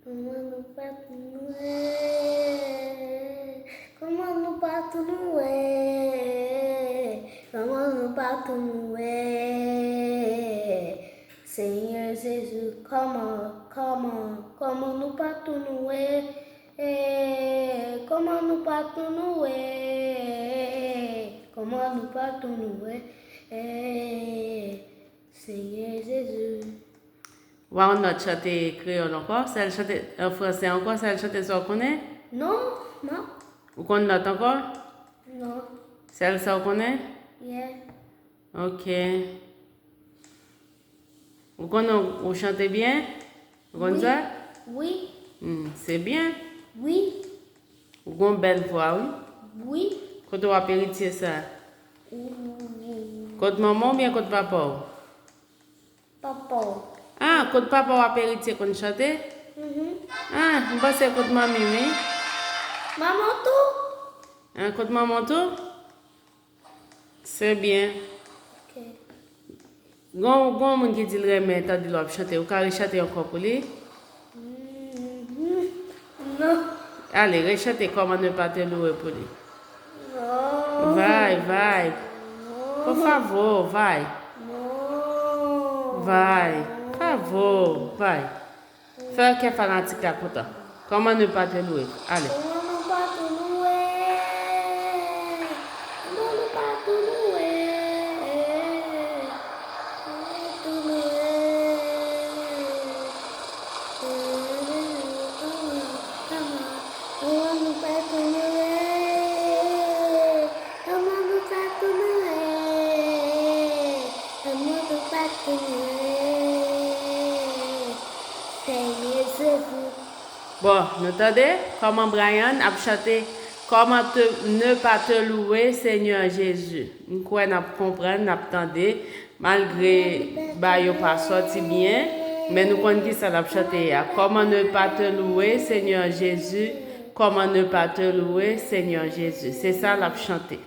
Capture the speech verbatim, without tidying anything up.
Kòman nou pa tou nou wè? Kòman nou pa tou nou wè? Kòman nou pa tou nou wè? Senyè Jezi, kòman, kòman, kòman nou pa tou nou wè? Eh, kòman nou pa tou nou wè? Kòman nou pa tou nou wè? Eh, Senyè Jezi. Ou pa konn lòt chante kreyòl ankò? Sèl chante an fransè ankò? Sèl chante sa w konnen? Non, non. Ou konn lòt ankò? Non. Sèl sa w konnen? Yeah. Ok. Ou konnen ou chante byen? Ou konn sa? Wi. Hmm, se byen. Wi. Ou gon bèl vwa, wi. Wi. Kote w ap eritye sa? Wi. Kot manman w oubyen kot papa w? Papa w. Ah, kot papa w ap eritye konn chante? Mhm. Ah, m panse kot manmi, wi. Manman tou? Ah, kot manman tou? Se byen. Ok. Gon, gon moun ki di l renmen tande lè w ap chante. Ou ka rechante ankò pou li? Mhm. Non. Ale, rechante Comment ne pas te louer pou li. Non. Vai, vai. Non. Por favor, vai. Non. Vai. Por favor, vai. Fè kè fanatik la kontan. Comment ne pas te louer? Ale. Kòman nou pa tou nou wè? Kòman nou pa tou nou wè? Kòman tou nou wè? Kòman, kòman, kòman nou pa tou nou wè? Kòman nou pa tou nou wè? Kòman nou pa tou nou wè? Senyè Jezi. Bon, nou tande kòman Brian ap chante Comment te, ne pas te louer, Seigneur Jésus. M kwè n ap konprann, n ap tande, malgre ba yo pa sòti byen, men nou konn ki sa l ap chante a. Comment ne pas te louer, Seigneur Jésus, comment ne pas te louer, Seigneur Jésus. Se sa l ap chante.